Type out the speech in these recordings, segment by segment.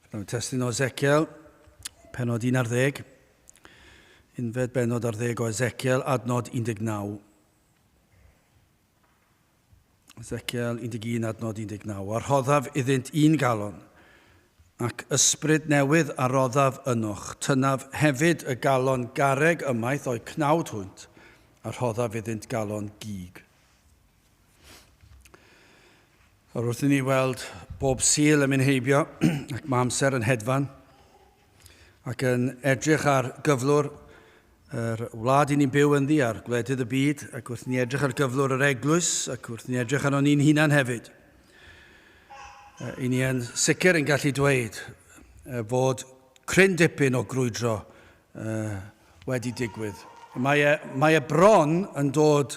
Byddwn testun o Ezekiel, penod 11, unfed benod ar ddeg o Ezekiel, adnod 19. Ezekiel 11, adnod 19. A rhoddaf iddynt un galon, ac ysbryd newydd a roddaf ynoch. Tynnaf hefyd y galon garreg ymaith o'u cnawd hwynt, a rhoddaf iddynt galon gig. Yr wrth i ni weld bob Sul yn mynd heibio, ac mae amser yn hedfan, ac yn edrych ar gyflwr yr wlad i ni'n byw ynddi a'r gwledydd y byd, ac wrth ni edrych ar gyflwr yr eglwys, ac wrth ni edrych arno ni'n hunan hefyd. I ni yn sicr yn gallu dweud fod cryn dipyn o grwydro wedi digwydd. Mae e, mae e bron yn dod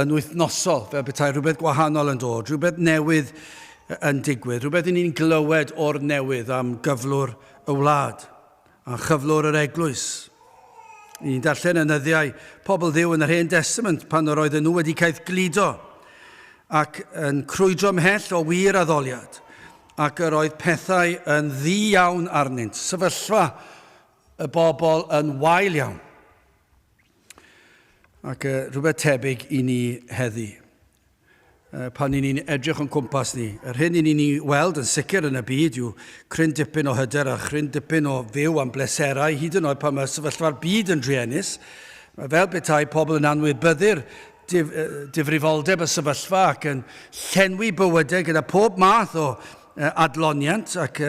yn wythnosol, fel petai rhywbeth gwahanol yn dod, rhywbeth newydd yn digwydd, rhywbeth i ni'n glywed o'r newydd am gyflwr y wlad a chyflwr yr eglwys. Ni'n darllen yn nyddiau pobl Dduw yn yr Hen Testament pan yr oedden nhw wedi cael gludo ac yn crwydro ymhell o wir addoliad ac yr oedd pethau yn ddu iawn arnynt, sefyllfa y bobl yn wael iawn. Ac uh, rhywbeth tebyg i ni heddi. Uh, pan i ni'n edrych o'n cwmpas ni, yr hyn i ni'n ei weld yn sicr yn y byd yw cryn dipyn o hyder a chryn dipyn o fyw am bleserau, hyd yn oed pan mae sefyllfa'r byd yn druenus. Mae fel petai pobl yn anwybyddu'r dif, difrifoldeb y sefyllfa ac yn llenwi bywydau gyda pob math o adloniant ac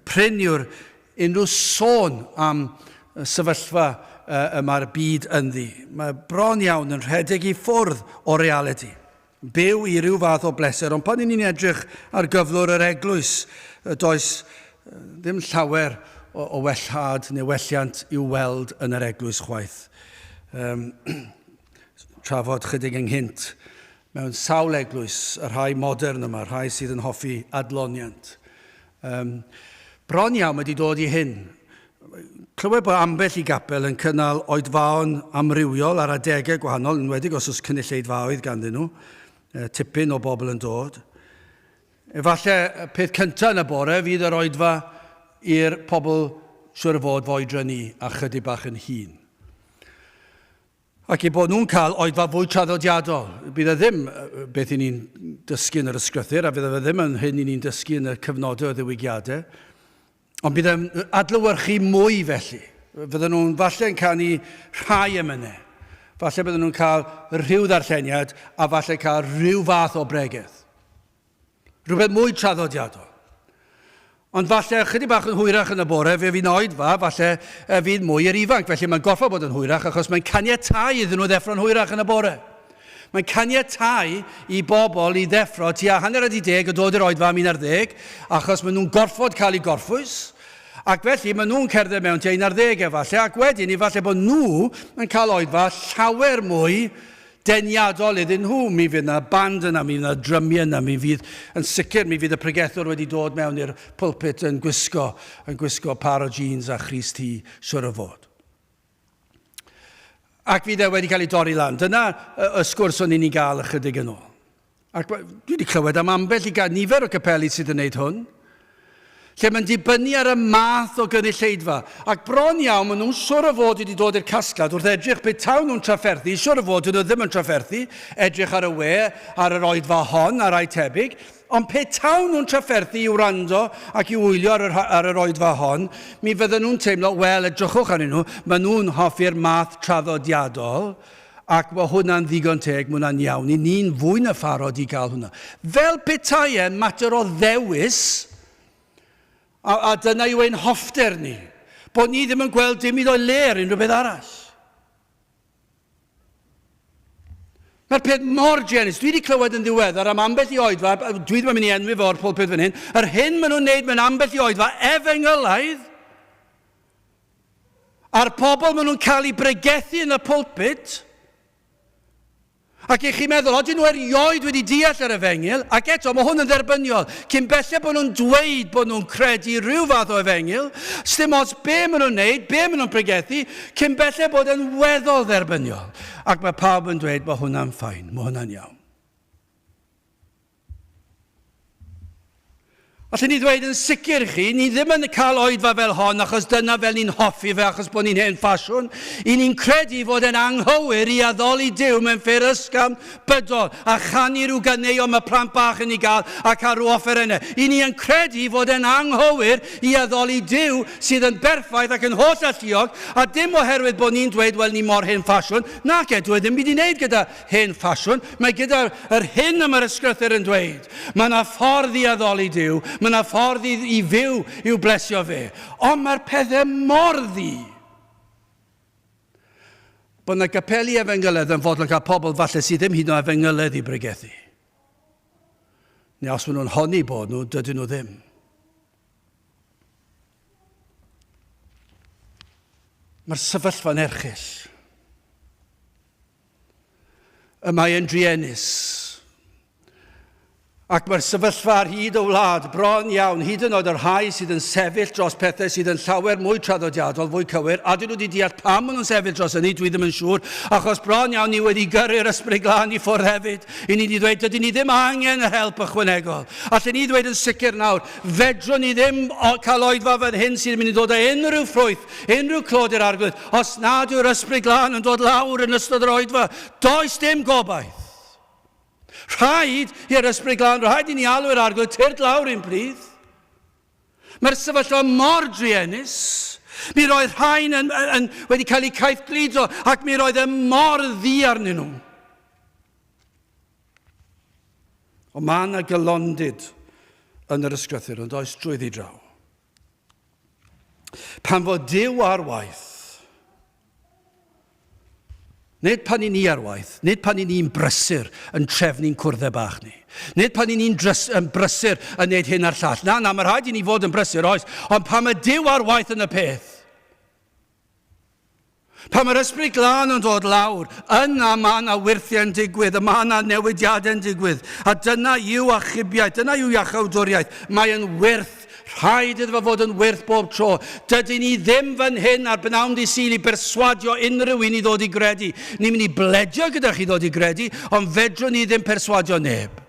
prin yw'r unrhyw sôn am y sefyllfa y mae'r byd ynddi. Mae bron iawn yn rhedeg i ffwrdd o realiti. Byw i ryw fath o bleser, ond pan ni'n edrych ar gyflwr yr eglwys, does ddim llawer o, o wellhad neu welliant i'w weld yn yr eglwys chwaith. Um, trafod chydig ynghynt mewn sawl eglwys, y rhai modern yma, rhai sydd yn hoffi adloniant. Um, bron iawn wedi dod i hyn. Clywed bod ambell i gapel yn cynnal oedfaon amrywiol ar adegau gwahanol, yn enwedig os oes cynulleidfaoedd ganddyn nhw, e, tipyn o bobl yn dod. Efallai y peth cyntaf yn y bore fydd yr oedfa i'r pobl siwr o fod f'oedran i a chydig bach yn hŷn. Ac eu bod nhw'n cael oedfa fwy traddodiadol. Bydd e ddim beth i ni'n dysgu yn yr ysgrythur, a fydd e ddim yn hyn i ni'n dysgu yn y cyfnodau o ddiwygiadau. Ond bydd e'n adlewyrchu mwy felly. Fydden nhw'n falle yn canu rhai emynau. Falle bydden nhw'n cael rhyw ddarlleniad a falle cael rhyw fath o bregeth. Rhywbeth mwy traddodiadol. Ond falle ychydig bach yn hwyrach yn y bore, fe fydd oedfa, falle fydd mwy i'r ifanc. Felly mae'n gorfod bod yn hwyrach achos mae'n caniatau iddyn nhw ddeffro'n hwyrach yn y bore. Mae'n caniatau i bobl i ddeffro tua hanner wedi deg a dod i'r oedfa am 11 achos maen nhw'n gorfod cael eu gorffwys. Ac felly maen nhw'n cerdded mewn tua 11 efallai ac wedyn efallai bod nhw yn cael oedfa llawer mwy deniadol iddyn nhw. Mi fydd yna band yna, mi fydd yna drymiau yna, mi fydd, yn sicr, mi fydd y pregethwr wedi dod mewn i'r pulpit yn gwisgo, yn gwisgo par o jeans a chrys T, siwr o fod. Ac fydd e wedi cael ei dorri lan. Dyna y sgwrs o'n i'n ei gael ychydig yn ôl. Ac dwi wedi clywed am ambell i gael nifer o capeli sydd yn gwneud hwn, lle mae'n dibynnu ar y math o gynulleidfa. Ac bron iawn, maen nhw'n siwr o fod wedi dod i'r casgliad wrth edrych pe tawn nhw'n trafferthu, siwr o fod dyn nhw ddim yn trafferthu, edrych ar y we, ar yr oedfa hon a rai tebyg, ond pe tawn nhw'n trafferthu i wrando ac i wylio ar yr, ar yr oedfa hon, mi fydden nhw'n teimlo, wel, edrychwch arnyn nhw, maen nhw'n hoffi'r math traddodiadol, Ac mae hwnna'n ddigon teg, mae hwnna'n iawn. I ni'n fwy na pharod i gael hwnna. Fel petai e'n mater o ddewis, a, a dyna yw ein hoffter ni. Bod ni ddim yn gweld dim iddo le ar unrhyw beth arall. Mae'r peth mor druenus. Dwi wedi clywed yn ddiweddar am ambell i oedfa, dwi ddim yn mynd i enwi fo o'r pulpit fan hyn, yr hyn maen nhw'n neud mewn ambell i oedfa efengylaidd, A'r pobl maen nhw'n cael eu bregethu yn y pulpit, ac i chi'n meddwl, odyn nhw erioed wedi deall yr efengyl, ac eto, mae hwn yn dderbyniol. Cyn belled bod nhw'n dweud bod nhw'n credu rhyw fath o efengyl, sdim ots be maen nhw'n neud, be maen nhw'n pregethu, cyn belled bod yn weddol dderbyniol. Ac mae pawb yn dweud, mae hwnna'n ffain, mae hwnna'n iawn. Allen ni ddweud yn sicr i chi, ni ddim yn cael oedfa fel hon achos dyna fel ni'n hoffi fe achos bod ni'n hen ffasiwn. I ni'n credu fod e'n anghywir i addoli Duw mewn ffyrdd ysgafn bydol a chanu rhyw ganeuon mae plant bach yn ei gael ac ar rhyw offerynnau. I ni yn credu fod e'n anghywir i addoli Duw sydd yn berffaith ac yn holl alluog a dim oherwydd bod ni'n dweud wel ni mor hen ffasiwn. Nac e, dyw e ddim byd i wneud gyda hen ffasiwn. Mae gyda yr hyn y mae'r ysgrythur yn dweud. Mae yna ffordd i addoli Duw, mae yna ffordd i, i fyw i'w blesio fe. Ond mae'r pethau mor ddu. Bod yna gapeli efengyledd yn fodlon cael pobl falle sydd ddim hyd yn oed efengyledd i bregethu. Neu os maen nhw'n honni bod nhw, dydyn nhw ddim. Mae'r sefyllfa'n erchyll. Y mae yn druenus. Ac mae'r sefyllfa ar hyd y wlad, bron iawn, hyd yn oed y rhai sydd yn sefyll dros pethau sydd yn llawer mwy traddodiadol, fwy cywir, a dyn nhw wedi deall pam maen nhw'n sefyll dros hynny, dwi ddim yn siŵr, achos bron iawn ni wedi gyrru'r ysbryd glân i ffwrdd hefyd. I ni wedi dweud, dydyn ni ddim angen yr help ychwanegol. Allen ni ddweud yn sicr nawr, fedrwn ni ddim cael oedfa fan hyn sydd yn mynd i ddod â unrhyw ffrwyth, unrhyw clod i'r arglwydd, os nad yw'r ysbryd glân yn dod lawr yn ystod yr oedfa. Does dim gobaith. Rhaid i'r Ysbryd Glân, rhaid i ni alw i'r Arglwydd, tyrd lawr i'n plith. Mae'r sefyllfa mor druenus. Mi roedd rhain yn, yn, yn, wedi cael eu caethgludo ac mi roedd e mor ddu arnyn nhw. Ond mae yna gylondid yn yr ysgrythur, ond oes drwyddi draw. Pan fod Duw ar waith, nid pan i ni ar waith, nid pan i ni'n brysur yn trefnu'n cwrddau bach ni, nid pan i ni'n yn brysur yn neud hyn a'r llall. Na, na, mae rhaid i ni fod yn brysur, oes, ond pan mae Duw ar waith yn y peth, Pan mae'r Ysbryd Glân yn dod lawr, yna mae yna wyrthiau'n digwydd, y mae yna newidiadau'n digwydd. A dyna yw achubiaeth, dyna yw iachawdwriaeth. Mae yn wyrth. Rhaid iddo fo fod yn wyrth bob tro. Dydyn ni ddim fan hyn ar bnawn di Sul i berswadio unrhyw un i ddod i gredu. Ni'n mynd i bledio gyda chi ddod i gredu, ond fedrwn ni ddim perswadio neb.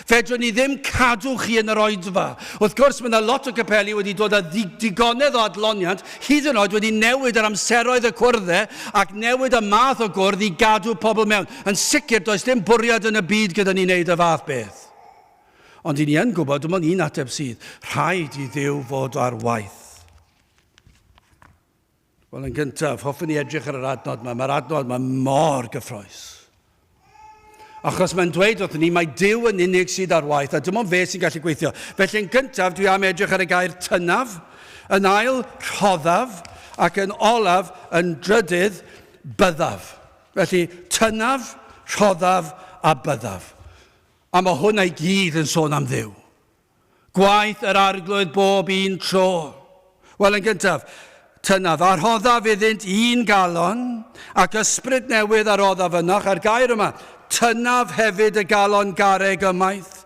Fedrwn ni ddim cadw chi yn yr oedfa. Wrth gwrs, mae yna lot o gapeli wedi dod â digonedd o adloniant, hyd yn oed wedi newid yr amseroedd y cwrddau ac newid y math o gwrdd i gadw pobl mewn. Yn sicr, does dim bwriad yn y byd gyda ni wneud y fath beth. Ond i ni yn gwybod, dim ond un ateb sydd. Rhaid i Dduw fod ar waith. Wel, yn gyntaf, hoffwn i edrych ar yr adnod yma. Mae'r adnod yma mor gyffroes. Achos mae'n dweud wrthyn ni, mae Duw yn unig sydd ar waith, a dim ond fe sy'n gallu gweithio. Felly yn gyntaf, dwi am edrych ar y gair tynaf, yn ail, rhoddaf, ac yn olaf, yn drydydd, byddaf. Felly, tynaf, rhoddaf a byddaf. A mae hwnna i gyd yn sôn am Dduw. Gwaith yr Arglwydd bob un tro. Wel, yn gyntaf, tynnaf, a rhoddaf iddynt un galon, ac ysbryd newydd a roddaf ynoch, a'r gair yma, tynnaf hefyd y galon garreg ymaith,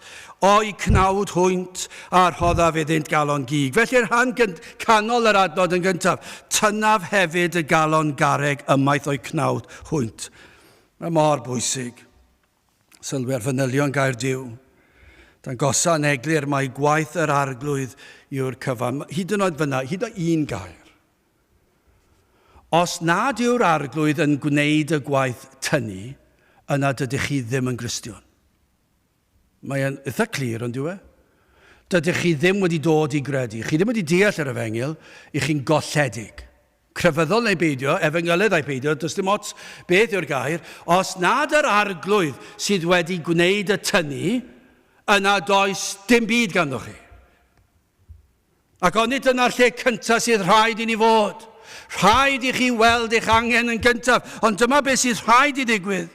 o'i cnawd hwynt, a rhoddaf iddynt galon gig. Felly'r rhan canol yr adnod yn gyntaf, tynnaf hefyd y galon garreg ymaith o'i cnawd hwynt. Mae mor bwysig. Sylwi ar fanylion gair Duw. Dangosa yn eglur mai gwaith yr arglwydd yw'r cyfan. Hyd yn oed fyna, hyd yn un gair. Os nad yw'r arglwydd yn gwneud y gwaith tynnu, yna dydych chi ddim yn Gristion. Mae'n eitha clir, ond yw e? Dydych chi ddim wedi dod i gredu. Chi ddim wedi deall yr efengyl, i chi'n golledig. Crefyddol neu beidio, efengylydd ai peidio, does dim ots beth yw'r gair, os nad yr arglwydd sydd wedi gwneud y tynnu, yna does dim byd ganddo chi. Ac onid dyna'r lle cyntaf sydd rhaid i ni fod? Rhaid i chi weld eich angen yn gyntaf, ond dyma beth sydd rhaid i ddigwydd.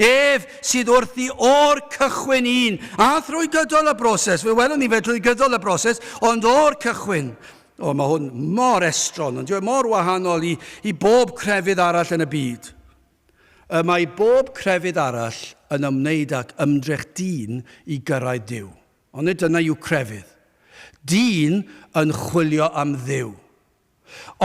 Ef sydd wrthi o'r cychwyn un, a thrwy gydol y broses, fe welwn ni fe trwy gydol y broses, ond o'r cychwyn. O, mae hwn mor estron, ond yw e mor wahanol i, i bob crefydd arall yn y byd. Y mae bob crefydd arall yn ymwneud ag ymdrech dyn i gyrraedd Duw. Ond nid dyna yw crefydd. Dyn yn chwilio am Dduw.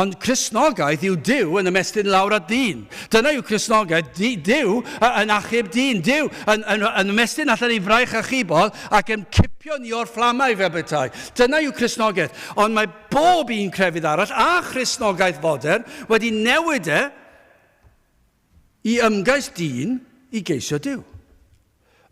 Ond Cristnogaeth yw Duw yn ymestyn lawr at ddyn. Dyna yw Cristnogaeth, Duw yn achub dyn, Duw yn, yn, yn ymestyn allan ei fraich achubol ac yn cipio ni o'r fflamau fel petai. Dyna yw Cristnogaeth. Ond mae bob un crefydd arall a Christnogaeth fodern wedi newid e i ymgais dyn i geisio Duw.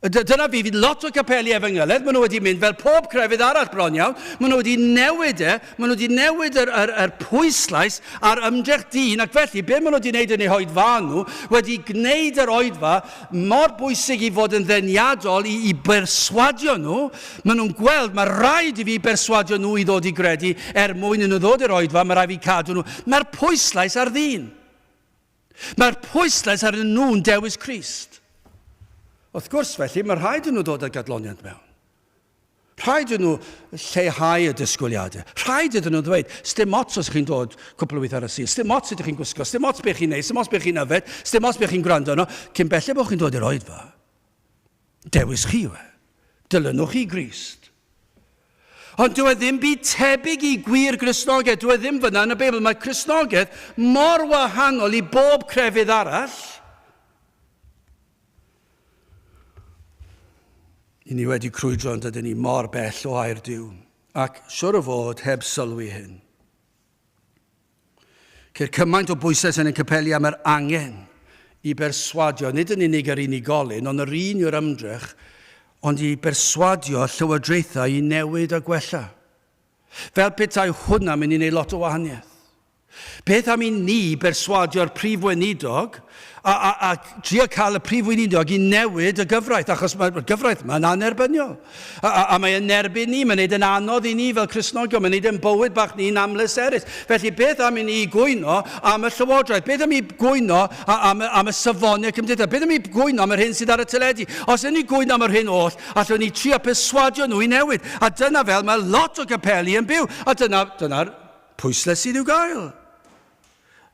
Dyna fi, fydd lot o capeli efengylaidd, maen nhw wedi mynd fel pob crefydd arall bron iawn, maen nhw wedi newid e, maen nhw wedi newid yr, yr, yr pwyslais ar ymdrech dyn, ac felly be maen nhw wedi wneud yn eu hoedfa nhw, wedi gwneud yr oedfa mor bwysig i fod yn ddeniadol i, i berswadio nhw, maen nhw'n gweld mae rhaid i fi berswadio nhw i ddod i gredu er mwyn i nhw ddod i'r oedfa, mae rhaid fi cadw nhw. Mae'r pwyslais ar ddyn. Mae'r pwyslais ar nhw'n dewis Crist. Wrth gwrs, felly, mae rhaid i nhw ddod â gadloniant mewn. Rhaid i nhw lleihau y disgwyliadau. Rhaid iddyn nhw ddweud, sdim ots os chi'n dod cwpl o weithiau ar y sul, sdim ots sut ydych chi'n gwisgo, sdim ots beth chi'n neud, sdim ots beth chi'n yfed, sdim ots beth chi'n gwrando arno, cyn belled bod chi'n dod i'r oedfa. Dewis chi yw e. Dilynwch chi Grist. Ond dyw e ddim byd tebyg i gwir Gristnogaeth. Dyw e ddim fyna yn y Beibl. Mae Cristnogaeth mor wahanol i bob crefydd arall. I ni wedi crwydro yn dydyn ni mor bell o air Duw, ac siwr o fod heb sylwi hyn. Ceir cymaint o bwyslais yn ein capeli am yr angen i berswadio, nid yn unig yr unigolyn, ond yr un yw'r ymdrech, ond i berswadio llywodraethau i newid a gwella. Fel petai hwnna'n mynd i wneud lot o wahaniaeth. Beth am i ni berswadio'r prif weinidog a, a, a trio cael y prif weinidog i newid y gyfraith, achos mae'r gyfraith yma'n annerbyniol. A, a, a mae'n erbyn ni, mae'n neud yn anodd i ni fel Cristnogion, mae'n neud yn bywyd bach ni'n amleserus. Felly beth am i ni gwyno am y llywodraeth? Beth am i gwyno am, am y safonau cymdeithas? Beth am i gwyno am yr hyn sydd ar y teledu? Os ydyn ni gwyno am yr hyn oll, allwn ni trio perswadio nhw i newid. A dyna fel mae lot o gapeli yn byw. A dyna, dyna'r pwyslais sydd i'w gael.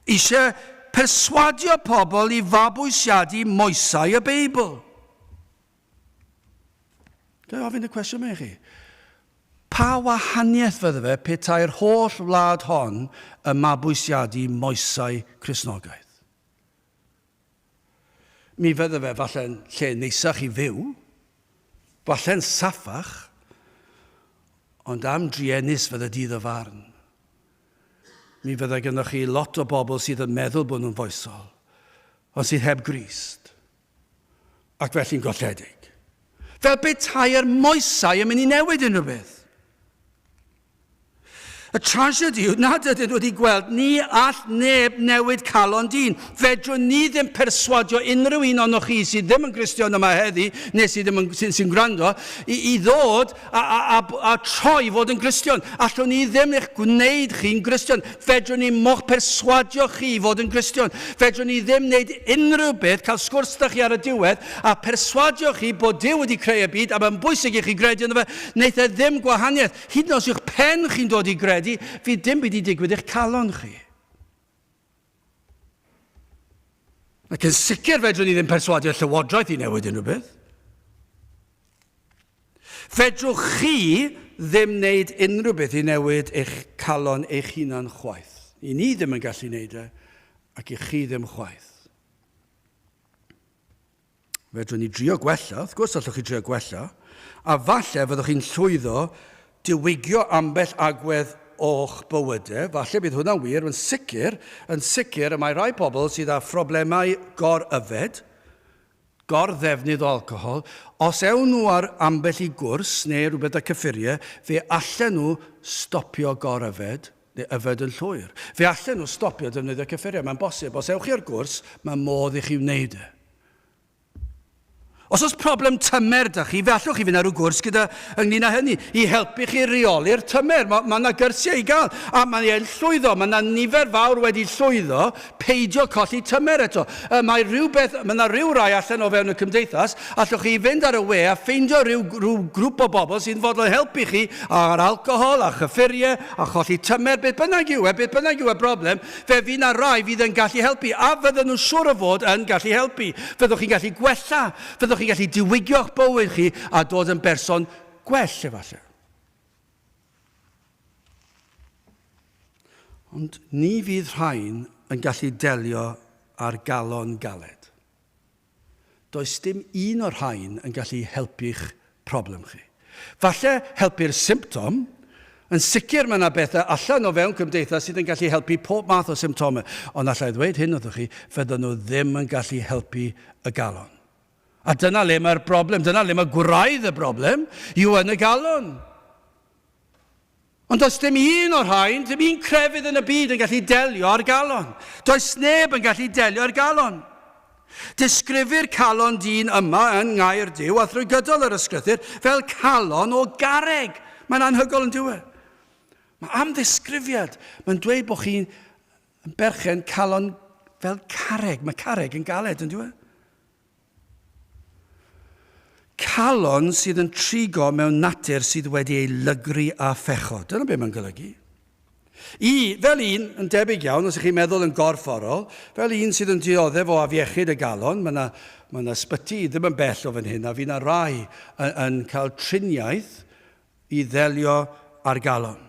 Eisiau perswadio pobl i fabwysiadu moesau y Beibl. Ga i ofyn y cwestiwn yma i chi? Pa wahaniaeth fydde fe petai'r holl wlad hon yn mabwysiadu moesau Cristnogaeth? Mi fydde fe falle'n lle neisach i fyw, falle'n saffach, ond am druenus fydde dydd y farn. Mi fydde gynnoch chi lot o bobl sydd yn meddwl bod nhw'n foesol, ond sydd heb Grist. ac felly'n golledig. Fel petai'r moesau yn mynd i newid unrhyw beth. Y tragedy yw nad ydyn wedi gweld ni all neb newid calon dyn. Fedrwn ni ddim perswadio unrhyw un ohonoch chi sydd ddim yn Gristion yma heddi, neu sydd ddim yn, sy'n, sy gwrando, i, i ddod a, a, a, a troi fod yn Gristion. Allwn ni ddim eich gwneud chi'n Gristion. Fedrwn ni mo'ch perswadio chi i fod yn Gristion. Fedrwn ni ddim wneud unrhyw beth, cael sgwrs 'da chi ar y diwedd, a perswadio chi bod Duw wedi creu y byd a mae'n bwysig i chi gredu ynddo fe. Wneith e ddim gwahaniaeth. Hyd yn oed os yw'ch pen chi'n dod i gredu, fydd dim byd i digwydd i'ch calon chi. Ac yn sicr fedrwn ni ddim perswadio llywodraeth i newid unrhyw beth. Fedrwch chi ddim wneud unrhyw beth i newid eich calon eich hunan chwaith. I ni ddim yn gallu wneud e, ac i chi ddim chwaith. Fedrwn ni drio gwella, wrth gwrs allwch chi drio gwella, a falle fyddwch chi'n llwyddo diwygio ambell agwedd o'ch bywydau, falle bydd hwnna'n wir, yn sicr, yn sicr y mae rhai pobl sydd â phroblemau gor-yfed, gor-ddefnydd o alcohol, os ewn nhw ar ambell i gwrs neu rhywbeth â cyffuriau, fe allen nhw stopio gor-yfed neu yfed yn llwyr. Fe allen nhw stopio defnyddio cyffuriau, mae'n bosib. Os ewch chi ar gwrs, mae modd i chi wneud e. Os oes problem tymer da chi, fe allwch chi fynd ar ryw gwrs gyda ynglyn â hynny, i helpu chi reoli'r tymer. Mae ma yna gyrsiau i gael, a mae e'n llwyddo. Mae yna nifer fawr wedi llwyddo peidio colli tymer eto. Mae rhywbeth, mae yna rhyw rai allan o fewn y cymdeithas, allwch chi fynd ar y we a ffeindio rhyw, rhyw grŵp o bobl sy'n fodlon helpu chi ar alcohol, a chyffuriau, a cholli tymer, beth bynnag yw e, beth bynnag yw y broblem, fe fydd yna rai fydd yn gallu helpu, a fydden nhw'n siŵr o fod yn gallu helpu. Fyddwch chi'n gallu gwella, fyddwch chi'n gallu diwygio'ch bywyd chi a dod yn berson gwell efallai. Ond ni fydd rhain yn gallu delio â'r galon galed. Does dim un o'r rhain yn gallu helpu'ch problem chi. Falle helpu'r symptom, yn sicr mae yna bethau allan o fewn cymdeithas sydd yn gallu helpu pob math o symptomau, ond alla i ddweud hyn wrthoch chi, fydden nhw ddim yn gallu helpu y galon. A dyna le mae'r broblem, dyna le mae gwraidd y broblem, yw yn y galon. Ond does dim un o'r rhain, dim un crefydd yn y byd yn gallu delio â'r galon. Does neb yn gallu delio â'r galon. Disgrifir calon dyn yma yn ngair Duw a thrwy gydol yr ysgrythur fel calon o garreg. Mae'n anhygoel yn dyw e? Mae am ddisgrifiad. Mae'n dweud bod chi'n berchen calon fel carreg. Mae carreg yn galed yn dyw e? Calon sydd yn trigo mewn natur sydd wedi ei lygru â phechod. Dyna beth mae'n golygu. I, fel un, yn debyg iawn, os ych chi'n meddwl yn gorfforol, fel un sydd yn dioddef o afiechyd y galon, mae yna, mae yna ysbyty ddim yn bell o fan hyn, a fi yna rai yn, yn cael triniaeth i ddelio â'r galon.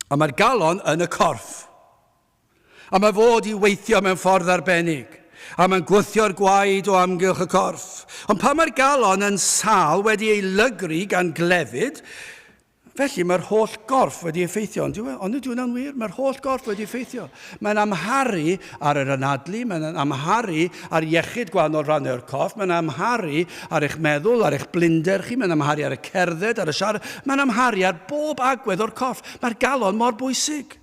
A mae'r galon yn y corff. A mae fod i weithio mewn ffordd arbennig, a mae'n gwthio'r gwaed o amgylch y corff. Ond pan mae'r galon yn sâl wedi ei lygru gan glefyd, felly mae'r holl gorff wedi effeithio. Ond yw e? Ond ydy hwnna'n wir? Mae'r holl gorff wedi effeithio. Mae'n amharu ar yr anadlu, mae'n amharu ar iechyd gwahanol rannau o'r corff, mae'n amharu ar eich meddwl, ar eich blinder chi, mae'n amharu ar y cerdded, ar y siarad, mae'n amharu ar bob agwedd o'r corff. Mae'r galon mor bwysig.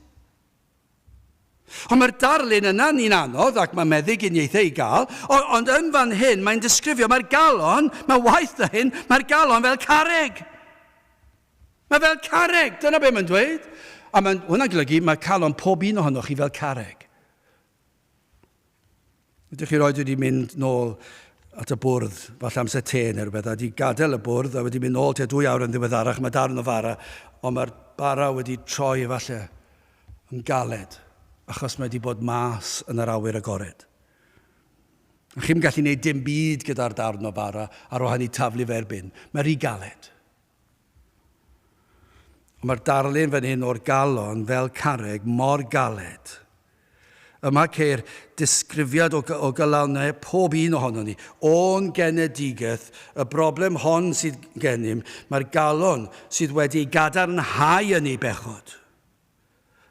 Ond mae'r darlun yna'n un anodd ac mae meddyginiaethau i gael, ond yn fan hyn mae'n disgrifio, mae'r galon, mae waeth na hyn, mae'r galon fel carreg. Mae fel carreg, dyna beth mae'n dweud. A mae'n hwnna'n golygu mae calon pob un ohonoch chi fel carreg. Ydych chi roed wedi mynd nôl at y bwrdd, falle amser te neu rhywbeth, a wedi gadael y bwrdd a wedi mynd nôl tua dwy awr yn ddiweddarach, mae darn o fara, ond mae'r bara wedi troi efallai yn galed, achos mae wedi bod mas yn yr awyr agored. A chi'n gallu gwneud dim byd gyda'r darn o fara ar wahân i taflu fe i'r bin. Mae rhy galed. Ond mae'r darlun fan hyn o'r galon fel carreg mor galed. Yma ceir disgrifiad o, o galonnau pob un ohonon ni. O'n genedigaeth, y broblem hon sydd gennym, mae'r galon sydd wedi ei gadarnhau yn ei bechod.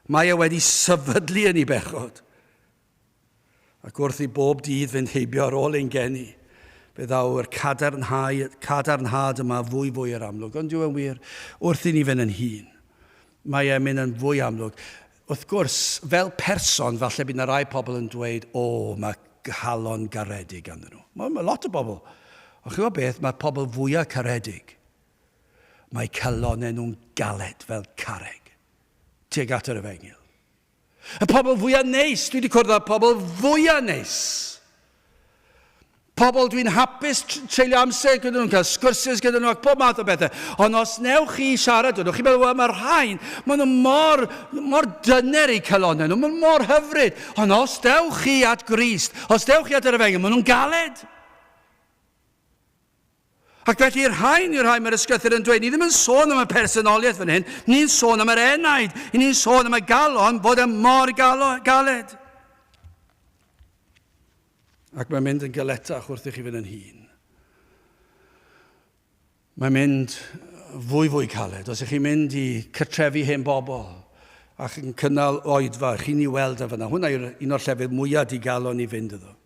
Mae e wedi sefydlu yn ei bechod. Ac wrth i bob dydd fynd heibio ar ôl ein geni, fe ddaw'r cadarnhau, cadarnhad yma fwy fwy i'r amlwg. Ond yw e'n wir, wrth i ni fynd yn hŷn, mae e'n mynd yn fwy amlwg. Wrth gwrs, fel person, falle bydd yna rai pobl yn dweud, o, mae calon garedig ganddyn nhw. Mae, mae lot o bobl. Ond chi'n gwybod beth, mae'r pobl fwyaf caredig, mae calonau nhw'n galed fel carreg tuag at yr efengyl. Y pobl fwyaf neis, dwi wedi cwrdd â pobl fwyaf neis. Pobl dwi'n hapus treulio amser gyda nhw'n cael sgwrsys gyda nhw ac pob math o bethau. Ond os newch chi siarad nhw, chi'n meddwl, wel, mae'r rhain, maen nhw mor, mor dyner eu calonau nhw, maen nhw mor hyfryd. Ond os dewch chi at Grist, os dewch chi at yr efengyl, maen nhw'n galed. Ac felly y rhain yw'r rhai mae'r ysgrythur yn dweud. Ni ddim yn sôn am y personoliaeth fan hyn, ni'n sôn am yr enaid, ni'n sôn am y galon fod e mor galed. Ac mae'n mynd yn galetach wrth i chi fynd yn hŷn. Mae'n mynd fwy fwy caled. Os ych chi'n mynd i cytrefi hen bobl ac yn cynnal oedfa, chi'n ei weld e fyna. Hwna yw'r un o'r llefydd mwyaf digalon i fynd iddo.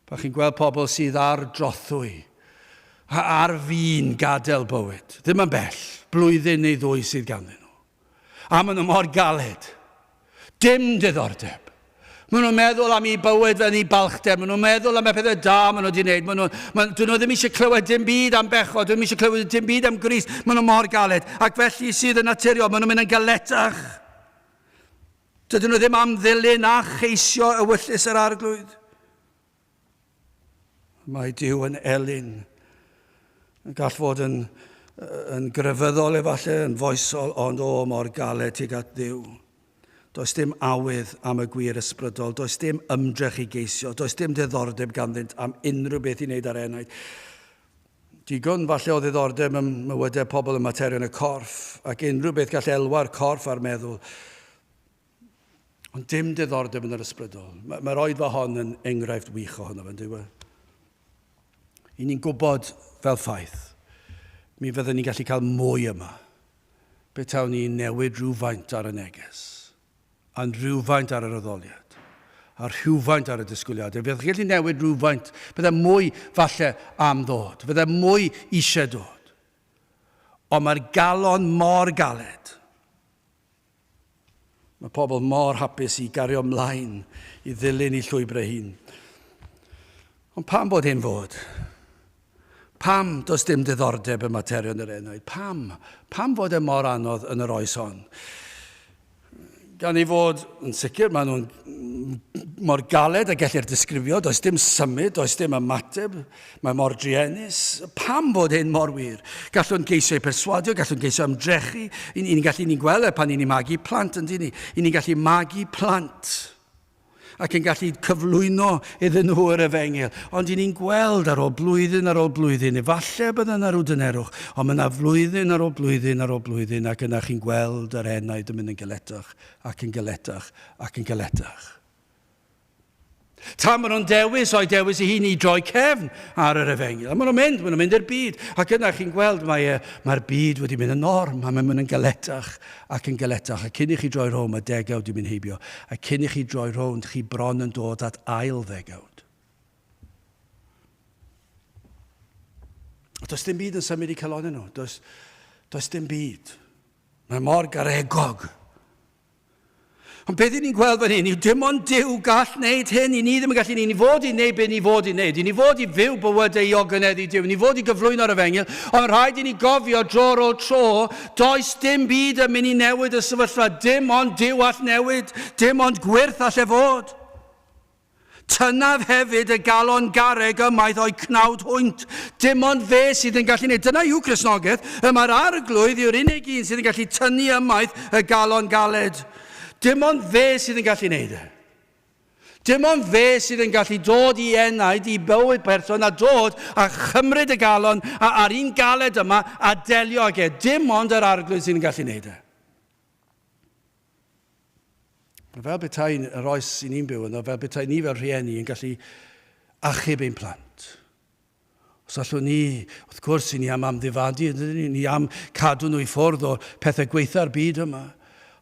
Pan chi'n gweld pobl sydd ar drothwy, a ar fin gadael bywyd, ddim yn bell, blwyddyn neu ddwy sydd ganddyn nhw. A maen nhw mor galed. Dim diddordeb. Maen nhw'n meddwl am eu bywyd fel eu balchder, maen nhw'n meddwl am y pethau da maen nhw wedi gwneud, maen nhw, maen, dyn nhw ddim eisiau clywed dim byd am bechod, dyn nhw ddim eisiau clywed dim byd am Grist, maen nhw mor galed, ac felly sydd yn naturiol, maen nhw'n mynd yn galetach. Dydyn nhw ddim am ddilyn a cheisio ewyllys yr Arglwydd. Mae Duw yn elyn. Gall fod yn, yn grefyddol efallai, yn foesol, ond o mor galed tuag at Dduw. Does dim awydd am y gwir ysbrydol, does dim ymdrech i geisio, does dim diddordeb ganddynt am unrhyw beth i wneud â'r enaid. Digon falle o ddiddordeb ym mywydau pobl yn materion y corff, ac unrhyw beth gall elwa'r corff a'r meddwl. Ond dim diddordeb yn yr ysbrydol. Mae'r mae oedfa hon yn enghraifft wych ohono fe, dyw e? I ni'n gwybod fel ffaith, mi fyddwn ni'n gallu cael mwy yma. Be tawn ni'n newid rhywfaint ar y neges, a'n rhywfaint ar yr addoliad, a rhywfaint ar y disgwyliadau. Fyddwch chi'n gallu newid rhywfaint, bydde mwy falle am ddod, bydde mwy eisiau dod. Ond mae'r galon mor galed. Mae pobl mor hapus i gario ymlaen i ddilyn i llwybr ei hun. Ond pam bod hyn fod? Pam does dim diddordeb y materion yr enaid? Pam? Pam fod e mor anodd yn yr oes hon? Gan ei fod yn sicr, maen nhw'n mor galed a gellir disgrifio, does dim symud, does dim ymateb, Mae mor druenus. Pam bod hyn mor wir? Gallwn geisio ei perswadio, gallwn geisio ymdrechu. I ni'n gallu ni'n gweld e pan ni'n magu plant, yn ni? I ni'n gallu magu plant ac yn gallu cyflwyno iddyn nhw yr efengyl. Ond i ni'n gweld ar ôl blwyddyn ar ôl blwyddyn, efallai bydd yna rhyw dynerwch, ond mae yna flwyddyn ar ôl blwyddyn ar ôl blwyddyn ac yna chi'n gweld yr enaid yn mynd yn galetach ac yn galetach ac yn galetach. Tan maen nhw'n dewis o'i dewis ei hun i droi cefn ar yr efengyl. A maen nhw'n mynd, maen nhw'n mynd i'r byd. Ac yna chi'n gweld mae, e, mae'r byd wedi mynd yn norm, a mae'n mynd yn galetach ac yn galetach. A cyn i chi droi rownd, mae degawd wedi mynd heibio. A cyn i chi droi rownd, chi bron yn dod at ail ddegawd. A does dim byd yn symud i calonau nhw. Does, does dim byd. Mae mor garegog. Ond beth i ni'n gweld fan hyn yw dim ond Duw gall wneud hyn. I ni ddim yn gallu, ni fod i wneud beth ni fod i wneud. I ni fod i fyw bywydau i ogoneddu Duw. Ni fod i gyflwyno'r efengyl. Ond rhaid i ni gofio dro ar ôl tro, does dim byd yn mynd i newid y sefyllfa. Dim ond Duw all newid. Dim ond gwyrth all e fod. Tynnaf hefyd y galon garreg ymaith o'u cnawd hwynt. Dim ond fe sydd yn gallu gwneud. Dyna yw Cristnogaeth. Y mae'r Arglwydd yw'r unig un sydd yn gallu tynnu ymaith y galon galed. Dim ond fe sydd yn gallu gwneud e. Dim ond fe sydd yn gallu dod i enaid, i bywyd person a dod a chymryd y galon a, a'r un galed yma a delio ag e. Dim ond yr Arglwydd sydd yn gallu gwneud e. Fel petai yr oes i ni'n byw yno, fel petai ni fel rhieni yn gallu achub ein plant. Os allwn ni, wrth gwrs, i ni am amddifadu, ni, ni am cadw nhw i ffwrdd o'r pethau gweitha'r byd yma.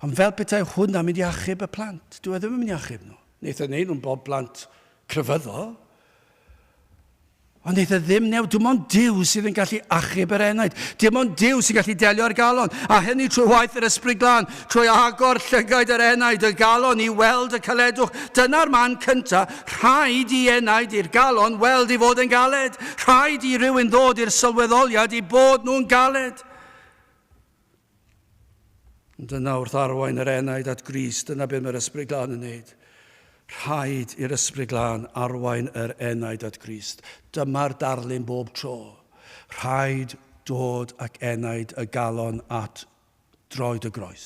Ond fel petai hwnna'n mynd i achub y plant, dyw e ddim yn mynd i achub nhw. Wneith e wneud nhw'n bob plant crefyddol, Ond wneith e ddim newid. Dim ond Duw sydd yn gallu achub yr enaid. Dim ond Duw sy'n gallu delio â'r galon. A hynny trwy waith yr Ysbryd Glân, trwy agor llygaid yr enaid, y galon, i weld y caledwch. Dyna'r man cyntaf. Rhaid i enaid i'r galon weld ei fod yn galed. Rhaid i rywun ddod i'r sylweddoliad eu bod nhw'n galed. Ond dyna wrth arwain yr enaid at Grist, dyna beth mae'r Ysbryd Glân yn wneud. Rhaid i'r Ysbryd Glân arwain yr enaid at Grist. Dyma'r darlun bob tro. Rhaid dod ac enaid y galon at droed y groes.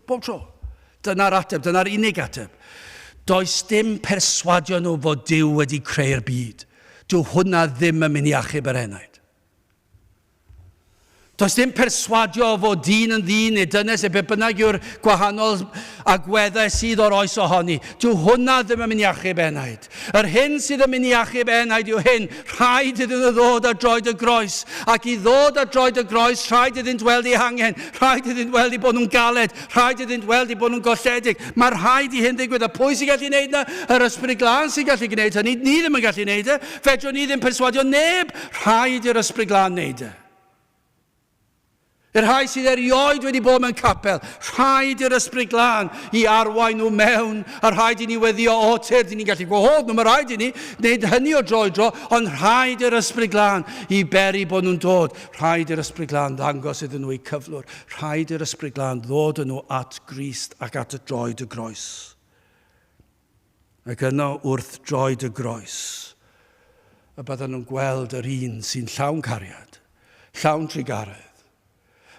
Bob tro. Dyna'r ateb, dyna'r unig ateb. Does dim perswadio nhw fod Duw wedi creu'r byd. Dyw hwnna ddim yn mynd i achub yr enaid. Does dim perswadio o fod dyn yn ddyn neu dynes neu beth bynnag yw'r gwahanol agweddau sydd o'r oes ohoni. Dyw hwnna ddim yn mynd i achub enaid. Yr hyn sydd yn mynd i achub enaid yw hyn, rhaid iddyn nhw ddod ar droed y groes. Ac i ddod ar droed y groes, rhaid iddynt weld eu hangen, rhaid iddynt weld eu bod nhw'n galed, rhaid iddynt weld eu bod nhw'n golledig. Mae rhaid i hyn ddigwydd. A pwy sy'n gallu gwneud 'na? Yr Ysbryd Glân sy'n gallu gwneud hynny. Ni ddim yn gallu gwneud e. Fedrwn ni ddim perswadio neb. Rhaid i'r Ysbryd Glân wneud e. I'r rhai sydd erioed wedi bod mewn capel, rhaid i'r Ysbryd Glân i arwain nhw mewn, a rhaid i ni weddio, o tyrd, i ni'n gallu gwahodd nhw, mae rhaid i ni wneud hynny o dro i dro, ond rhaid i'r Ysbryd Glân i beri bod nhw'n dod. Rhaid i'r Ysbryd Glân ddangos iddyn nhw eu cyflwr. Rhaid i'r Ysbryd Glân ddod â nhw at Grist ac at y droed y groes. Ac yno wrth droed y groes, y byddan nhw'n gweld yr un sy'n llawn cariad, llawn trugaredd.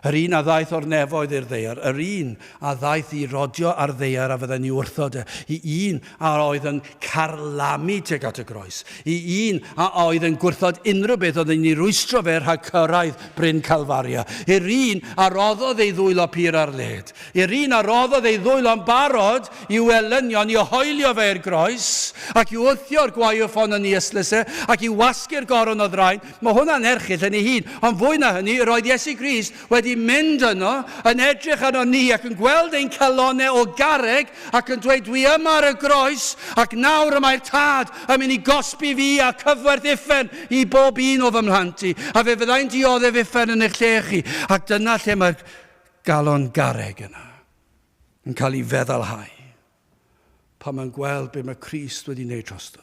Yr un a ddaeth o'r nefoedd i'r ddaear, yr un a ddaeth i rodio ar ddaear a fydden ni wrthod e, i un a oedd yn carlamu tuag at y groes, i un a oedd yn gwrthod unrhyw beth oedd yn ei rwystro fe rhag cyrraedd Bryn Calfaria, i'r un a roddodd ei ddwylo pur ar led, i'r un a roddodd ei ddwylo'n barod i'w elynion i hoelio fe i'r groes, ac i wthio'r gwaywffon yn ei ystlys e, ac i wasgu'r goron o ddraen. Mae hwnna'n erchyll yn ei hun, ond fwy na hynny, roedd Iesu Grist wedi mynd yno, yn edrych arno ni ac yn gweld ein calonnau o garreg ac yn dweud, dwi yma ar y groes ac nawr y mae'r Tad yn mynd i gosbi fi a cyfwerth uffern i bob un o fy mhlant i, a fe fyddai'n dioddef uffern yn eich lle chi. Ac dyna lle mae'r galon garreg yna yn cael ei feddalhau pan mae'n gweld be mae Crist wedi wneud drosto.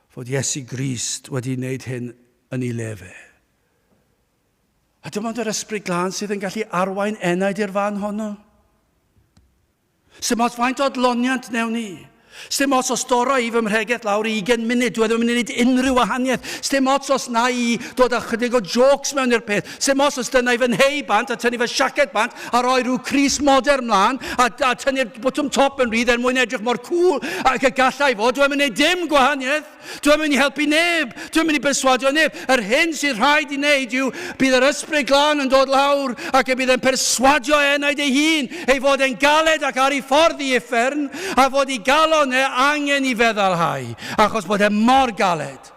Fod Iesu Grist wedi wneud hyn yn ei le fe. A dim ond yr Ysbryd Glân sydd yn gallu arwain enaid i'r fan honno. Sdim ots faint o adloniant newn ni. Sdim ots os dora i fy mhregeth lawr i 20 munud, dwi e ddim yn mynd i wneud unrhyw wahaniaeth. Sdim ots os na i dod â chydig o jokes mewn i'r peth. Sdim ots os dyna i fy nhei bant a tynnu fy siaced bant a rhoi rhyw crys modern mlaen a, a tynnu'r botwm top yn rhydd er mwyn edrych mor cool ac y gallai fod. Dwi'n mynd i wneud dim gwahaniaeth. Dwi'n mynd i helpu neb. Dwi'n mynd i berswadio neb. Yr hyn sydd rhaid i wneud yw bydd yr Ysbryd Glân yn dod lawr ac y bydd e'n perswadio enaid ei hun ei fod e'n galed ac ar ei ffordd i uffern a fod ei galon e angen i feddalhau achos bod e mor galed.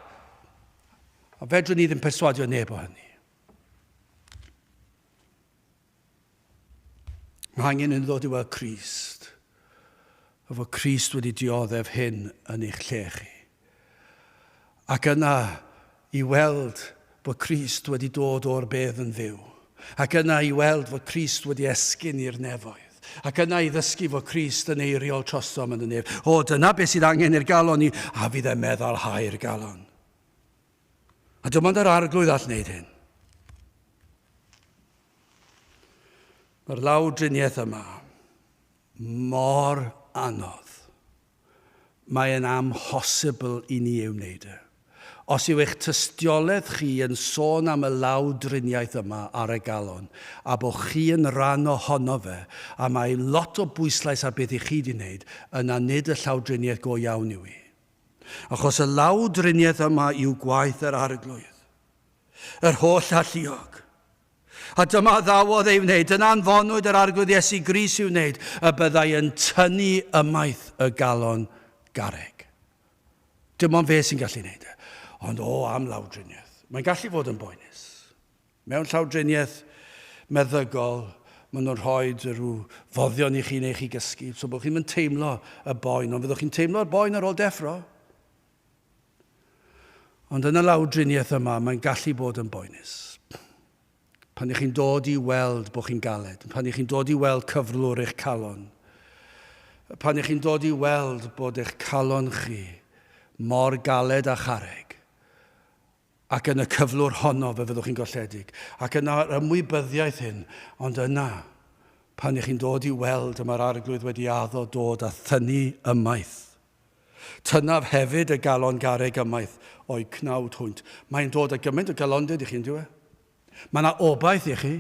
A fedrwn ni ddim perswadio neb o hynny. Mae angen yn ddod i weld Crist. A fod Crist wedi dioddef hyn yn eich lle chi. Ac yna i weld bod Crist wedi dod o'r bedd yn fyw. Ac yna i weld fod Crist wedi esgyn i'r nefoedd. Ac yna i ddysgu fod Crist yn eiriol trosom yn y nef. O, dyna beth sydd angen i'r galon ni, a fydd e'n meddalhau'r galon. A dim ond yr Arglwydd all wneud hyn. Mae'r lawdriniaeth yma mor anodd. Mae'n amhosibl i ni ei wneud e. Os yw eich tystiolaeth chi yn sôn am y lawdriniaeth yma ar y galon, a bod chi yn rhan ohono fe, a mae lot o bwyslais ar beth i chi wedi wneud, yna nid y llawdriniaeth go iawn yw hi. Achos y lawdriniaeth yma yw gwaith yr Arglwydd, yr holl alluog. A dyma ddawodd ei wneud, dyna anfonwyd yr Arglwydd Iesu Grist i'w wneud, y byddai yn tynnu ymaith y galon garreg. Dim ond fe sy'n gallu wneud e. Ond o, am lawdriniaeth. Mae'n gallu fod yn boenus. Mewn llawdriniaeth meddygol, maen nhw'n rhoi rhyw foddion i chi neu chi gysgu, so bod chi'n mynd teimlo y boen, ond fyddwch chi'n teimlo'r boen ar ôl deffro. Ond yn y lawdriniaeth yma, mae'n gallu bod yn boenus. Pan ych chi'n dod i weld bod chi'n galed, pan ych chi'n dod i weld cyflwr eich calon, pan ych chi'n dod i weld bod eich calon chi mor galed â charreg, Ac yn y cyflwr honno fe fyddwch chi'n golledig. Ac yna'r ymwybyddiaeth hyn, ond yna, pan ych chi'n dod i weld y mae'r Arglwydd wedi addo dod a thynnu ymaith. Tynnaf hefyd y galon garreg ymaith o'u cnawd hwynt. Mae'n dod â gymaint o galondid i chi, yn dyw e? Mae yna obaith i chi.